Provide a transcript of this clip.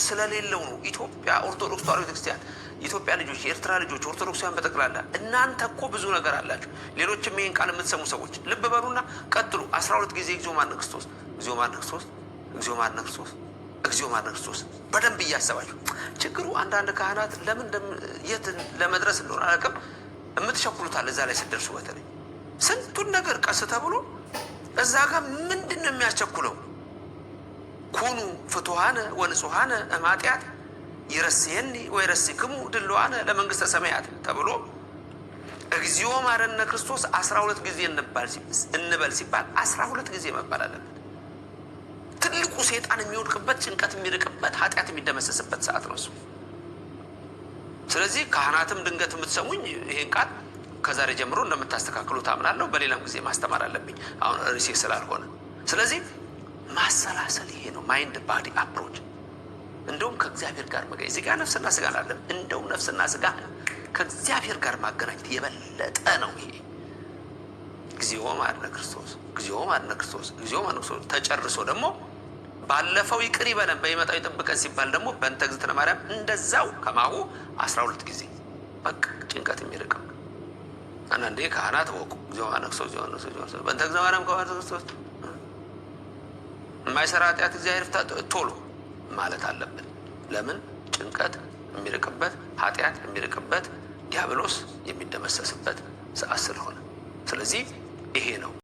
ስለሌለው ነው። ኢትዮጵያ ኦርቶዶክስ ተዋሕዶ ቤተክርስቲያን፣ የኢትዮጵያ ልጆች፣ የኤርትራ ልጆች፣ ኦርቶዶክሳውያን በጠቅላላ እናንተ እኮ ብዙ ነገር አላችሁ። ሌሎችም ይህን ቃል የምትሰሙ ሰዎች ልብ በሉና ቀጥሉ። 12 ጊዜ እግዚኦ መሐረነ ክርስቶስ፣ እግዚኦ መሐረነ ክርስቶስ፣ እግዚኦ መሐረነ ክርስቶስ፣ እግዚኦ መሐረነ ክርስቶስ በደንብ እያሰባችሁ። ችግሩ አንዳንድ ካህናት ለምን የት ለመድረስ እንደሆነ አላውቅም፣ የምትቸኩሉታል እዛ ላይ ስትደርሱ። በተለይ ስንቱን ነገር ቀስ ተብሎ እዛ ጋር ምንድን ነው የሚያስቸኩለው? ኩኑ ፍቱሃነ ወንጹሃነ እማጢአት ይረስየኒ ወይረስክሙ ድልዋነ ለመንግስተ ሰማያት ተብሎ እግዚኦ መሐረነ ክርስቶስ 12 ጊዜ እንበል ሲባል 12 ጊዜ መባል አለበት። ትልቁ ሰይጣን የሚወድቅበት፣ ጭንቀት የሚርቅበት፣ ኃጢአት የሚደመሰስበት ሰዓት ነው እሱ። ስለዚህ ካህናትም ድንገት የምትሰሙኝ ይሄን ቃል ከዛሬ ጀምሮ እንደምታስተካክሉ ታምናለሁ። በሌላም ጊዜ ማስተማር አለብኝ፣ አሁን ርዕሴ ስላልሆነ። ስለዚህ ማሰላሰል ይሄ ነው፣ mind body approach። እንደውም ከእግዚአብሔር ጋር መገኘት እዚህ ጋር ነፍስና ስጋ አላለም። እንደውም ነፍስና ስጋ ከእግዚአብሔር ጋር ማገናኘት የበለጠ ነው። ይሄ እግዚኦ መሐረነ ክርስቶስ፣ እግዚኦ መሐረነ ክርስቶስ፣ እግዚኦ መሐረነ ክርስቶስ ተጨርሶ ደግሞ ባለፈው ይቅር ይበለን በይመጣው ይጠብቀን ሲባል ደግሞ በእንተ እግዝእትነ ማርያም እንደዛው ከማሁ 12 ጊዜ በቃ ጭንቀት የሚርቀው። አንዳንዴ ካህናት ወቁ እግዚኦ መሐረነ ክርስቶስ፣ እግዚኦ መሐረነ ክርስቶስ፣ በእንተ እግዝእትነ ማርያም ከማሁ ክርስቶስ የማይሰራ ኃጢአት እግዚአብሔር ይፍታ ቶሎ ማለት አለብን። ለምን? ጭንቀት የሚርቅበት፣ ኃጢአት የሚርቅበት፣ ዲያብሎስ የሚደመሰስበት ሰዓት ስለሆነ። ስለዚህ ይሄ ነው።